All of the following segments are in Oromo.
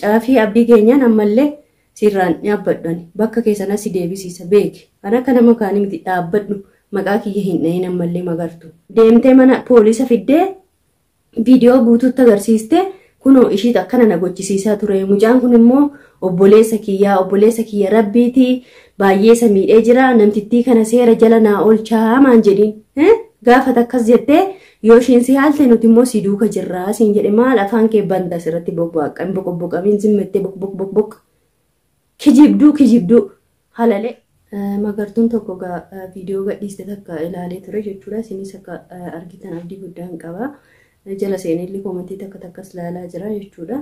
Caafii abdii keenyaan ammallee sirraan dhaabbadhu ani. Bakka keessan asi deebisiisa beeki. Kan akka nama kaanii miti dhaabbadhu maqaa kiyya hin dhahin ammallee magartu. Deemtee mana poolisa fiddee viidiyoo guutuutti agarsiiste kunoo ishiit akkana na gochisiisaa ture. Mucaan kun immoo obboleessa kiyyaa obboleessa kiyya rabbiitii baay'ee isa miidhee jira namtittii kana seera jala naa oolchaa maan jedhiin. Gaafa akkas jettee yoo ishiin si haalte nuti immoo si duuka jirraa siin jedhe maal afaan kee banta asirratti bobbaaqqan boqoboqamiin zimmettee boqboqboqboq. Kijibduu kijibduu halalee. Magartuun tokko viidiyoo gadhiiste takka ilaalee ture jechuudha. Isinis akka argitan abdii guddaan qaba. Jala seenelli koomentii takka takkas ilaalaa jira jechuudha.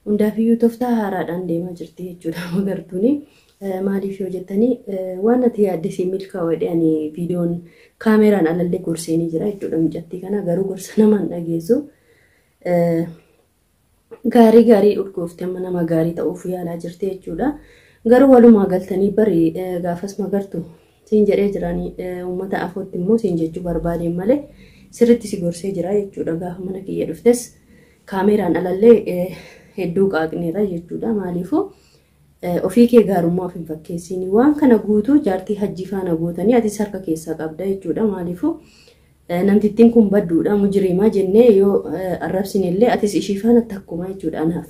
Hundaafiyyuu tooftaa haaraadhaan deemaa jirti jechuudha magartuuni. Maaliif yoo jettanii waan ati yaadde siin milkaa'u ani viidiyoon kaameraan alallee gorseenii jira jechuudha mucattii kana garuu gorsa namaan dhageessu. Gaarii gaarii urgoofte amma nama gaarii ta'uuf yaalaa jirti jechuudha. Garuu walumaa galtanii bari gaafas magartu siin jedhee jiranii uummata afootti immoo siin jechuu barbaadeen malee sirriitti si gorsee jira jechuudha. Gaafa mana kiyya dhuftes kaameraan alallee hedduu qaaqneera jechuudha. Maaliifuu ofii kee gaarummaa of hin fakkeessiin waan kana guutuu jaartii hajji faana gootanii atis harka keessaa qabda jechuudha. Maaliifuu namtittiin kun badduudha mujiriimaa jennee yoo arrabsinillee atis ishii faana takkuma jechuudha anaaf.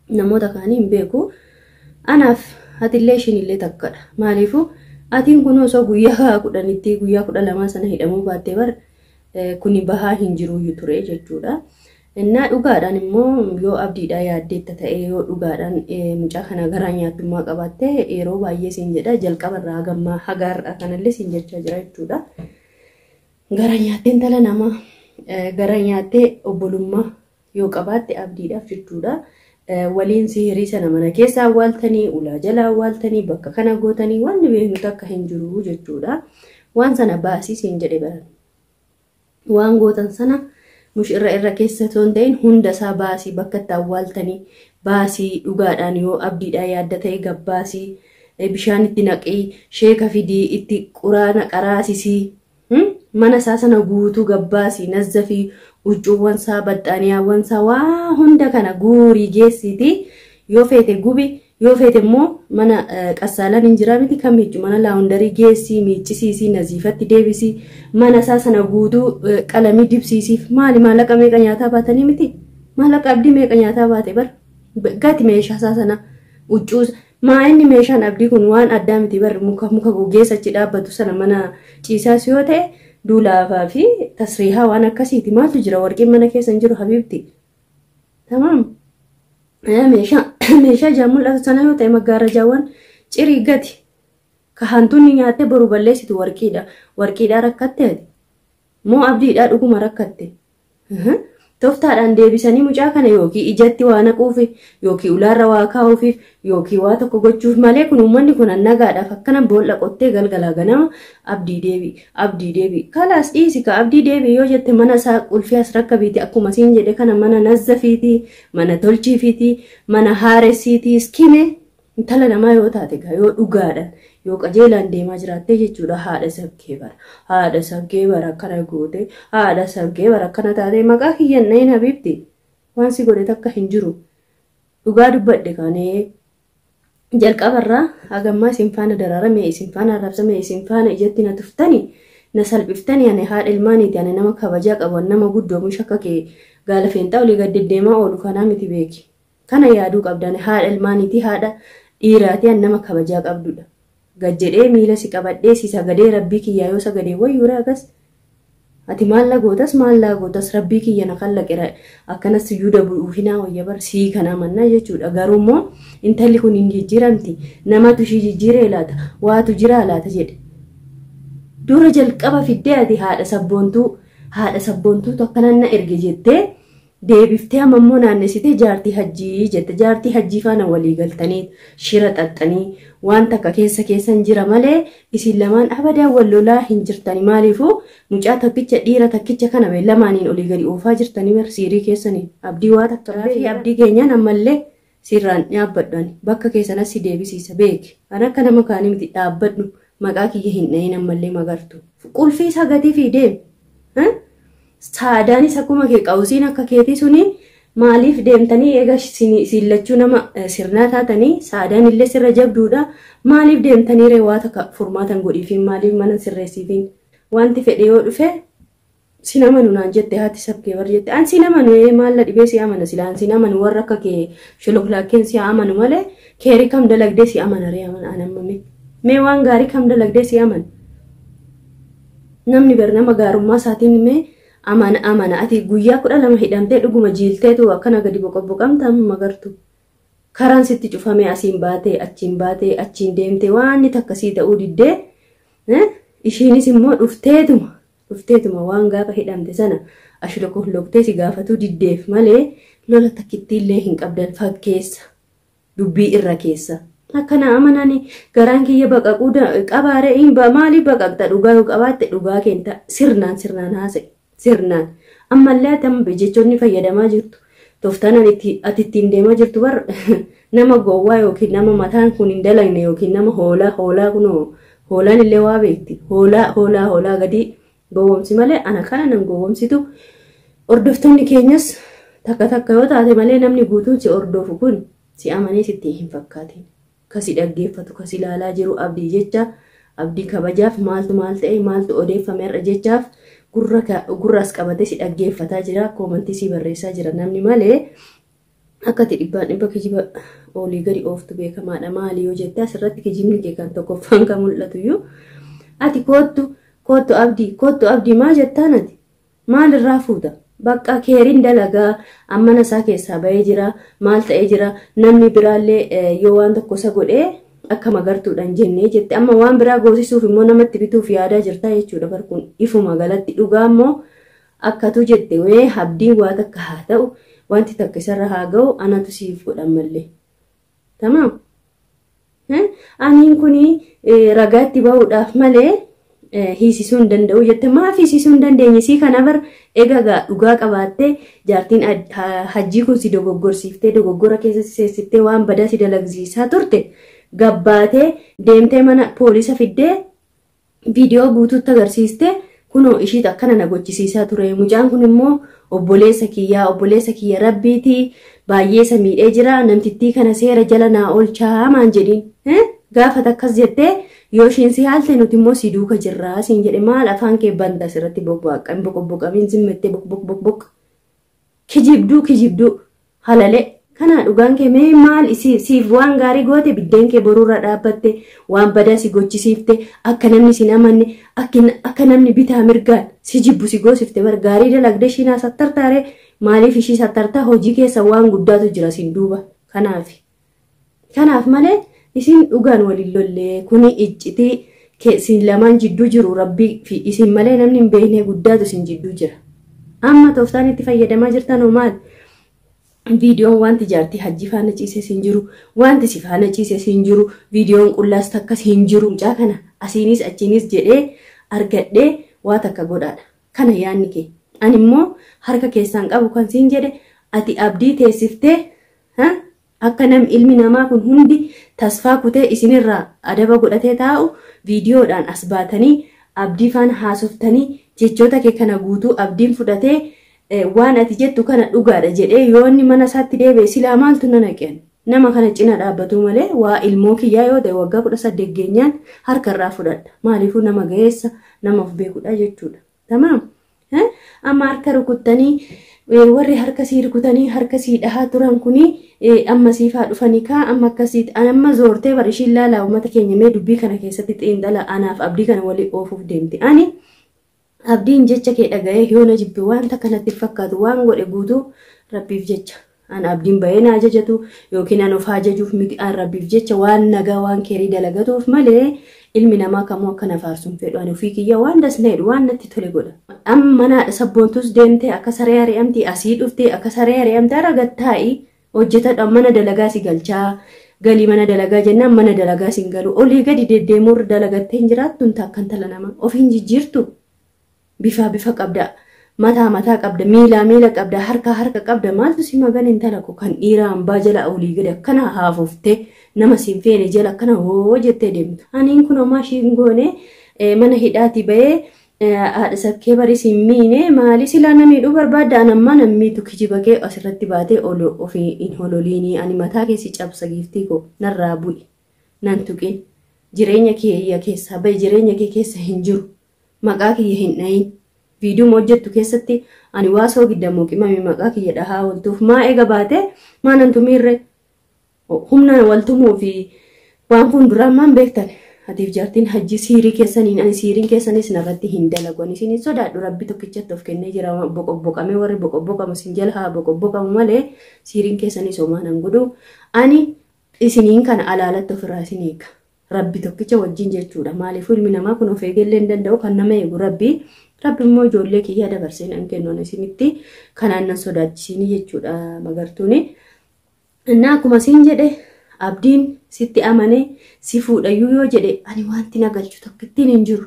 Namoota kaanii hin beeku. Anaaf atillee ishiinillee takkadha. Maaliifuu atiin kun osoo guyyaa 10tti guyyaa 12 sana hidhamuu baattee bar kuni bahaa hin jiruyyuu ture jechuudha. Innaa dhugaadhaan immoo yoo abdiidhaa yaaddeetta ta'e yoo dhugaadhaan mucaa kana garaa nyaattummaa qabaatte yeroo baay'ee siin jedha jalqabarraa hagammaa hagaarraa kanallee siin jechaa jira jechuudha. Gara nyaattee intala namaa gara nyaattee obbolummaa yoo qabaatte abdiidhaaf jechuudha. Waliin sihirii sana mana keessa awwaaltanii ulaa jala awwaaltanii bakka kana gootanii wanni beeknu takka hin jiru jechuudha. Waan sana baasii siin jedhe baran. Waan gootan sana mushirra irra keessa osoo hin ta'in hunda isaa baasii bakka itti awwaaltanii baasii dhugaadhaan yoo abdiidhaan yaadda ta'e gabbaasii bishaan itti naqii sheeka fidii itti quraana qaraasisii mana isaa sana guutuu gabbaasii nazzafii huccuuwwan isaa baxxaaniyaawwan isaa waa hunda kana guurii geessiitii yoo feete gubi yoo feete immoo mana qassaalaan hin jiraa miti kan miiccu mana laawundarii geessii miiccisiisii naziifatti deebisii mana isaa sana guutuu qalamii dibsiisiif maali maallaqa meeqa nyaataa baatanii miti maallaqa abdii meeqa nyaataa baate bar gati meeshaa isaa sana huccuu maa inni meeshaan abdii kun waan addaa miti bar muka muka gogeessa achi dhaabbatu sana mana ciisaas yoo ta'e duulaafaa fi tasriihaa waan akkasiiti maaltu jira warqiin mana keessa hin jiru habiibti. Tamaam. Meeshaa ijaan mul'atu sana yoo ta'e maggaarajaawwan cirii gati. Ka hantuunni nyaattee boru balleessitu warqiidha. Warqiidhaa rakkatte ati. Moo abdiidhaa dhuguma rakkatte. Tooftaadhaan deebisanii mucaa kana yookiin ijatti waa naquuf yookiin ulaarra waa kaa'uuf yookiin waa tokko gochuuf malee kun uummanni kun nagaadhaaf akkana boolla qottee galgalaa ganama abdii deebi abdii deebi kalaas dhiisi ka abdii deebi yoo jette mana isaa qulfii as rakkabiiti akkuma siin jedhe kana mana nazzafiiti mana tolchiifiiti mana haaressiiti iskime intala namaa yoo taate gaa yoo dhugaadhaan yoo qajeelaan deemaa jiraattee jechuudha haadha sabkee bara haadha sabkee bara akkana goote haadha sabkee bara akkana taate maqaa kiyyan dhahin habiibti waan si godhe takka hin jiru dhugaa dubbadhe kaanee jalqabarraa hagammaa isin faana dararame isin faana arrabsame isin faana ijatti na tuftani na salphiftani ani haadha ilmaaniiti ani nama kabajaa qabu nama guddoomu shakka kee gaala feenxaa olii gad deddeemaa oolu kanaa miti beeki kana yaaduu qabdan haadha ilmaaniiti haadha dhiiraati ani nama kabajaa qabdudha. Gad jedhee miila si qabadhee si sagadee rabbii kiyyaa yoo sagadee wayyuura akkas ati maal lagootas maal lagootas rabbii kiyya na kallaqera akkanas sujuuda bu'uufinaa wayya bar sii kana mannaa jechuudha. Garuu immoo intalli kun hin jijjiiramti namatu ishii jijjiiree laata waatu jiraa laata jedhe. Dura jalqaba fiddee ati haadha sabboontuutu akkanan na erge jettee deebiftee amma immoo naannessitee jaartii hajjii jette jaartii hajjii faana walii galtanii shira xaxxanii waan takka keessa keessan jira malee isin lamaan abadaa wal lolaa hin jirtani maaliifuu mucaa tokkicha dhiira tokkicha kana bee lamaaniin olii gadi oofaa jirtanii bar siirii keessanii abdii waa takka fi abdii keenyaan ammallee sirraan dhaabbadhu ani bakka keessan as si deebisiisa beeki kan akka nama kaanii miti dhaabbadhu maqaa kiyya hin dhahin ammallee magartu qulfii isaa gatii fi deemi. Saadaanis akkuma kee qawusiin akka keetii suni Maaliif deemtanii eega siin lachuu nama sirnaa taatanii Saadaan illee sirra jabduudha. Maaliif deemtanii ree waa takka furmaatan godhiifiin maaliif mana sirreessiifiin wanti fedhe yoo dhufe sin amanu naan jette haati sabkee bar jette an sin amanu maal la dhibee si amana sila an sin amanu warra akka kee sholoklaakkeen si amanu malee keerii kam dalagdee si amana ree amana an amma mee waan gaarii kam dalagdee si amana namni bar nama gaarummaa isaatiin mee amana amana ati guyyaa 12 hidhamtee dhuguma jiilteetu akkana gadi boqobboqamta amma magartu karaan sitti cufamee asiin baatee achiin baatee achiin deemtee waan takka sii ta'uu diddee ishiinis immoo dhufteetuma waan gaafa hidhamte sana ashlokohloktee si gaafatuu diddeef malee lola takkittiillee hin qabdan fakkeessa dubbii irra keessa. Akkana amanani garaan kiyya baqaquu qabaare hin maaliif baqaqxa dhugaa yoo qabaatte dhugaa keenta sirnaan sirnaan haasa'e sirnaan ammallee ati amma jechoonni fayyadamaa jirtu tooftaan ati ittiin deemaa jirtu bar nama gowwaa yookiin nama mataan kun hin dalagne yookiin nama hoolaa hoolaa kunoo hoolaan illee waa beekti hoolaa hoolaa hoolaa gadi gowwomsi malee ana kana nan gowwomsitu hordoftoonni keenyas takka takka yoo taate malee namni guutuun si hordofu kun si amanee sitti hin fakkaatin. Kasi dhaggeeffatu kasi ilaalaa jiru abdii jecha abdii kabajaaf maaltu maal ta'e maaltu odeeffame irra jechaaf gurraas qabatee si dhaggeeffataa jira koomantii si barreessaa jira namni malee akka ati dhibbaan dhibba kijiba olii gadi ooftu beekamaadha maali yoo jette asirratti kijibni kee kan tokkoffaan kan mul'atu iyyuu ati koottu koottu abdii koottu abdii maa jettaan ati maalirraa fuuta bakka keeriin dalagaa ammana isaa keessaa bahee jira maal ta'ee jira namni biraallee yoo waan tokko isa godhee akka magartuudhaan jennee jette amma waan biraa goosisuuf immoo namatti bituuf yaadaa jirta jechuudha barkuun ifuma galatti dhugaa immoo akkatu jette wee abdiin waa takka haa ta'u wanti takka isarra haa ga'u anatu siif godhan mallee tamaam aniin kuni ragaatti bahuudhaaf malee hiisisuu hin danda'u jette maaf hiisisuu hin dandeenye sii kana bar egaa dhugaa qabaattee jaartiin hajjii kun si dogoggorsiiftee dogoggora keessa si seessiftee waan badaa si dalagsiisaa turte gabbaatee deemtee mana poolisa fiddee viidiyoo guutuutti agarsiiste kunoo ishiit akkana na gochisiisaa ture mucaan kun immoo obboleessa kiyya rabbiitii baay'ee isa miidhee jira namtittii kana seera jala naa oolchaa maan jedhiin gaafa takkas jettee yoo ishiin si haalte nuti immoo si duuka jirraa siin jedhe maal afaan kee banta asirratti bobbaaqqan boqobboqamiin zimmettee boq kijibduu kijibduu halalee kana dhugaan kee mee maal siif waan gaarii goote biddeen kee boruurra dhaabbatte waan badaa si gochisiifte akka namni sin amanne akka namni bitaa mirgaan si jibbu si goosifte bar gaarii dalagde ishiin sattartaare maaliif ishii sattartaa hojii keessa waan guddaatu jira sin duuba kanaaf malee isin dhugaan waliin lollee kuni iccitii isin lamaan jidduu jiru rabbii fi isin malee namni hin beekne guddaatu isin jidduu jira amma tooftaan itti fayyadamaa jirtan hoo maal viidiyoon wanti jaartii hajji faana ciisee hin jiru wanti si faana ciisee hin jiru viidiyoon qullaas takkas hin jiru mucaa kana asiinis achiinis jedhee argadhee waa takka godhaadha kana yaanni kee ani immoo harka keessaan qabu kan siin jedhe ati abdii teessiftee akka nam ilmi namaa kun hundi tasfaa kutee isinirraa adaba godhatee taa'u viidiyoodhaan as baatanii abdii faana haasoftanii jechoota kee kana guutuu abdiin fudhatee waan ati jettu kana dhugaadha jedhee yoo inni mana isaatti deebi'e silaa maaltu na naqeen nama kana cina dhaabbatu malee waa ilmoo kiyyaa yoo ta'e waggaa 18 geenyaan harkarraa fudhadha maaliifuu nama ga'eessa nama of beekudha jechuudha tamaam amma harka rukuttanii warri harka sii rukutanii harka sii dhahaa turan kuni amma siifaa dhufanii kaa amma akkasiiti amma zoortee bar ishiin laalaa uummata keenya mee dubbii kana keessatti xiinxala anaaf abdii kana walii oofuuf deemti ani abdiin jecha kee dhaga'ee yoo na jibbe wanta kanatti fakkaatu waan godhe guutuu rabbiif jecha an abdiin bahee na ajajatu yookiin an of ajajuuf miti an rabbiif jecha waan nagaa waan keerii dalagatuuf malee ilmi namaa kamuu akkana faarsuun fedhu ani ofii kiyya waan dasna jedhu waan natti tole godha. Amma mana sabboontus deemtee akka saree ari'amti asii dhuftee akka saree ari'amte aragattaa'i hojjetadha mana dalagaa si galchaa galii mana dalagaa jennaan mana dalagaa si galu olii gadi deddeemuurra dalagattee hin jiraattu hin taakkan tala nama of hin jijjiirtu bifa bifa qabda mataa mataa qabda miila miila qabda harka harka qabda maaltu si magan hin talaku kan dhiiraa hambaa jala olii gadi akkana haafuftee nama siin feene jala akkana hoo jettee deemtu. Aniin kun homaa ishiin goone mana hidhaati bahee Haadha sabkee baris hin miine maali silaa na miidhuu barbaadda an ammaa nan miitu kijiba kee asirratti baatee ofii hin hololiinii ani mataa kee si cabsa giiftii koo narraa bu'i nan tuqin jireenya kiyya keessaa ba'i jireenya kee keessa hin jiru maqaa kiyya hin dhayin viidiyoo hojjettu keessatti ani waa soogiddamoo qimame maqaa kiyya dhahaa ooltuuf maa eega baatee maa nan tumiirre humna waltumuu fi waan fuulduraa maan beektan atiif jaartiin hajji siirii keessaniin ani siiriin keessanis narratti hin dalagu ani isin sodaadhu rabbi tokkichatti of kennee jira boqobboqamee warri boqobboqamu isin jala haa boqobboqamu malee siiriin keessanis homaa nan godhu ani isiniin kana alaalatti ofirraa isin eega rabbi tokkicha wajjin jechuudha maaliif ilmi namaa kun of eegallee hin danda'u kan nama eegu rabbi rabbi immoo ijoollee kiyyaa dabarsee nan kennu isinitti kanaan nan sodaachisiini jechuudha magartuuni. Innaa akkuma siin jedhe abdiin sitti amane si fuudhayyuu yoo jedhe ani wanti na galchu tokkittiin hin jiru.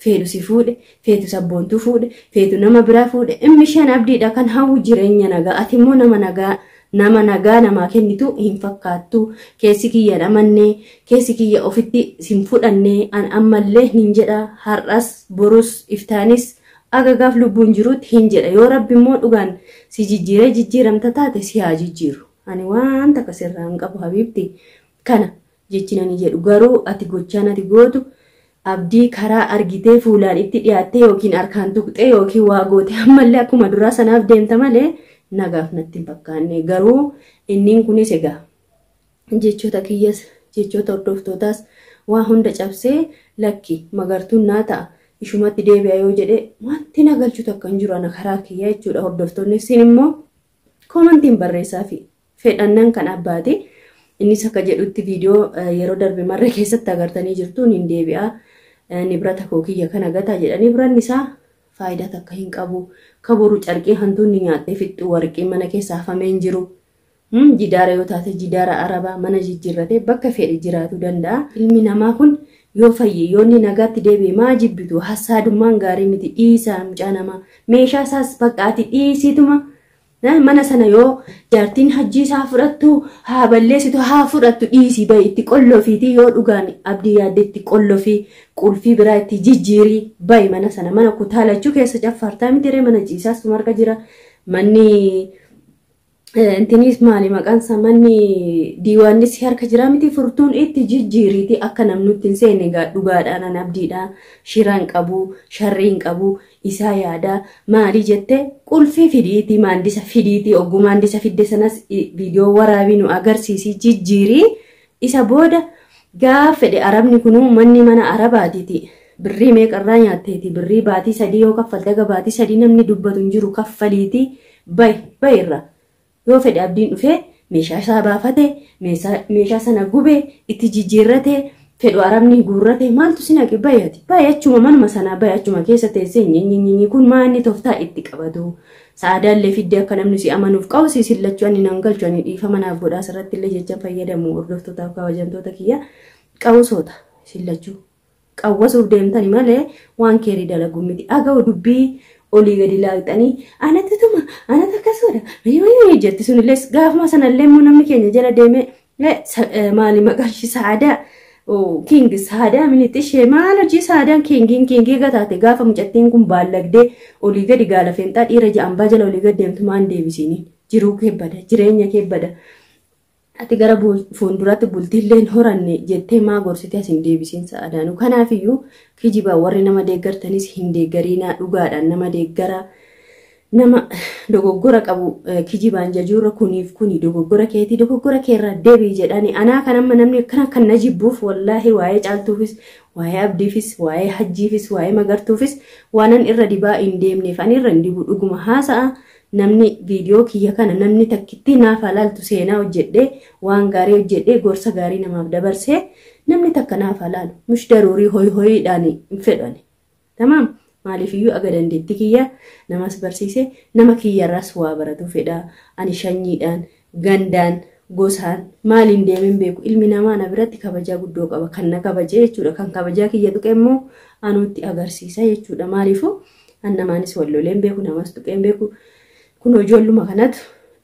Feetu si fuudhe, feetu sabboontuu fuudhe, feetu nama biraa fuudhe, inni shan abdiidha kan hawwu jireenya nagaa. Ati immoo nama nagaa nama nagaa namaa kennitu hin fakkaattu. Keessi kiyya hin amanne, keessi kiyya ofitti sin fudhanne, an ammallee hin jedha har'as borus iftaanis aga gaaf lubbuun jirutti hin jedha. Yoo rabbi immoo dhugaan si jijjiiree jijjiiramta taate si haa jijjiiru. Ani waan takka sirraa hin qabu habiibti. Kana jechi ani jedhu garuu ati gochaan ati gootu abdii karaa argitee fuulaan itti dhiyaattee yookiin harkaan tuqxee yookiin waa goote ammallee akkuma duraa sanaaf deemta malee nagaaf natti hin fakkaanne. Garuu inniin kunis egaa jechoota kiyyas jechoota hordoftootaas waa hunda cabsee lakki magartuun naa ta'a ishumatti deebi'a yoo jedhe wanti na galchu takka hin jiru ana karaa kiyyaa jechuudha. Hordoftoonni isin immoo koomantiin barreessaa fi fedhannan kan abbaati. Innis akka jedhutti viidiyoo yeroo darbe marree keessatti agartanii jirtu hin deebi'a. Nibrata koo kiyya kana gataa jedha. Nibranni isaa faayidaa takka hin qabu. Kaboru carqii hantuunni nyaattee fixxu warqii mana keessa hafamee hin jiru. Jidaara yoo taate jidaara arabaa mana jijjiirratee bakka fedhe jiraatu danda'a. Ilmi namaa kun yoo fayye yoo inni nagaatti deebi'e maa jibbitu hassaadummaan gaarii miti dhiisaa mucaa namaa meeshaa isaas bakka ati dhiisiituma. Mana sana yoo jaartiin hajji isaa fudhattu haa balleessitu haa fudhattu dhiisii bahi itti qollofiitii yoo dhugaan abdii yaadde itti qollofii qulfii biraa itti jijjiirii bahi mana sana mana kutaa lachuu keessa caffaartaa miti ree mana ciisaas marga jira manni intinis maali maqaan isaa manni diiwaannis harka jira miti furtuun itti jijjiiriiti akka namni itti hin seenne dhugaadhaan an abdiidha shiraan qabu sharriin qabu isaa yaada maali jette qulfii fidiiti maandisa fidiiti ogguu maandisa fidde sanas viidiyoo waraabii nu agarsiisi jijjiirii isa booda gaaf fedhe arabni kunuu manni mana arabaatiiti birrii meeqarraa nyaatteeti birrii baatii 3 yoo kaffalte aga baatii 3 namni dubbatu hin jiru kaffaliiti bahi bahirra. Yoo fedhe abdiin dhufee meeshaa isaa baafate meeshaa sana gube itti jijjiirrate fedhu arabni guurrate maaltu si naqe bayati bayachuma manuma sanaa bayachuma keessa teessee nyinyinyi kun maanni tooftaa itti qabatu sa'aadaallee fiddee akka namni si amanuuf qabu si sillachuu ani nan galchu ani dhiifama naaf godhaa asirratti illee jecha fayyadamu hordoftootaaf kabajamtoota kiyya qawusoota sillachuu qawwasuuf deemtani malee waan keerii dalagu miti aga'u dubbii olii gadi laaqxanii anatti tuma anatti akkasumadha mayyuu jetti sunillee gaafuma sanallee immoo namni keenya jala deemee maali maqaan ishee sa'aadaa king sa'aadaa minitti ishee maal hojii sa'aadaan kingiin kingii gataate gaafa mucattiin kun baallagdee olii gadi gaala feenxaa dhiira ja'ambaa jala olii gadi deemtu maan deebisiini jiruu kee bada jireenya kee bada ati gara fuulduraatti bultiillee hin horanne jettee maa gorsitee as hin deebisiin sa'aadaanu. Kanaafiyyuu kijibaa warri nama deeggartanis hin deeggariinaa dhugaadhaan nama deeggara nama dogoggora qabu kijibaan jajuurra kuniif kuni dogoggora keetii dogoggora keerraa deebii jedhani anaa kan amma namni akkana kan na jibbuuf wallaahi waa'ee caaltuufis waa'ee abdiifis waa'ee hajjiifis waa'ee magartuufis waanan irra dibaa hin deemneef ani irra hin dibu dhuguma haasa'a. Namni viidiyoo kiyya kana namni takkitti naaf halaaltu seenaa hojjedhee waan gaarii hojjedhee gorsa gaarii namaaf dabarsee namni takka naaf halaalu mush daruurii hoyi hoyiidhaan hin fedhani. Tamaam maaliifiyyuu aga dandeetti kiyya namas barsiise nama kiyyarraas waa baratu fedha ani shanyiidhaan gandaan gosaan maaliin deemeen beeku ilmi namaa na biratti kabajaa guddoo qaba kan na kabajee jechuudha kan kabajaa kiyya tuqe immoo anuutti agarsiisa jechuudha maaliifuu an namaanis walloleen beeku namas tuqeen beeku. Kun ijoolluma kanatu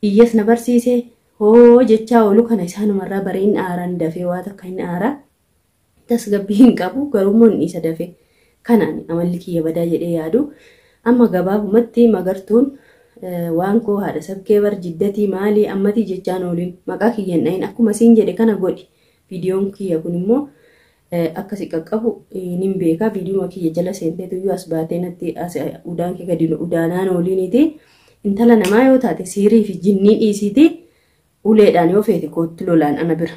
iyyees na barsiise hoo jechaa oolu kana isaanumarraa bareen aaraan dafee waa takka hin aaraa tasgabbii hin qabu garuu immoo hin dhiisa dafee Kanaan amalli kiyya badaa jedhee yaadu. Amma gabaabumatti Magartuun waan koo haadha sabkee bar jiddatii maalii ammatii jechaan ooliin maqaa kiyya hin dhahin, akkuma siin jedhe kana godhi. Viidiyoon kiyya kun immoo akka si qaqqabu nin beeka. Viidiyoo kiyya jala seenteetu as baatee natti as udaan kee gadi udaanaan ooliiniiti. Intala namaa yoo taate siirii fi jinnii dhiisiiti, uleedhaan yoo feete kootti, lolaan ana bira.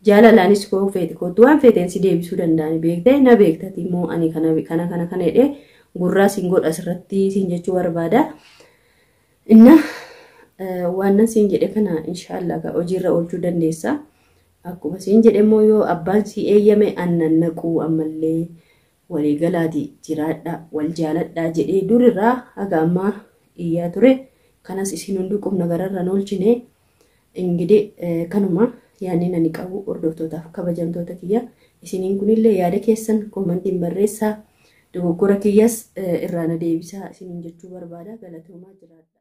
Jaalalaanis koo feete kootti, waan feeteen si deebisuu danda'ani beektee na beektati immoo ani kana kana kana kana jedhee gurraa siin godha asirratti siin jechuu barbaada. Inna waan nan siin jedhe kana inshaallah hojiirra oolchuu dandeessa. Akkuma siin jedhe immoo yoo abbaan si eeyyame annan naquu ammallee waliigalaati jiraadha, wal jaaladha jedhee durirraa haga ammaa iyyaa ture. Kanas isin hunduu qubna gararraan oolchine. Ingidi kanuma yaadni ani qabu, hordoftootaaf kabajamtoota kiyya. Isiniin kunillee yaada keessan koomantiin barreessaa, dogoggora kiyyas irraa na deebisaa isiniin jechuu barbaada. Galatoomaa, jiraadha.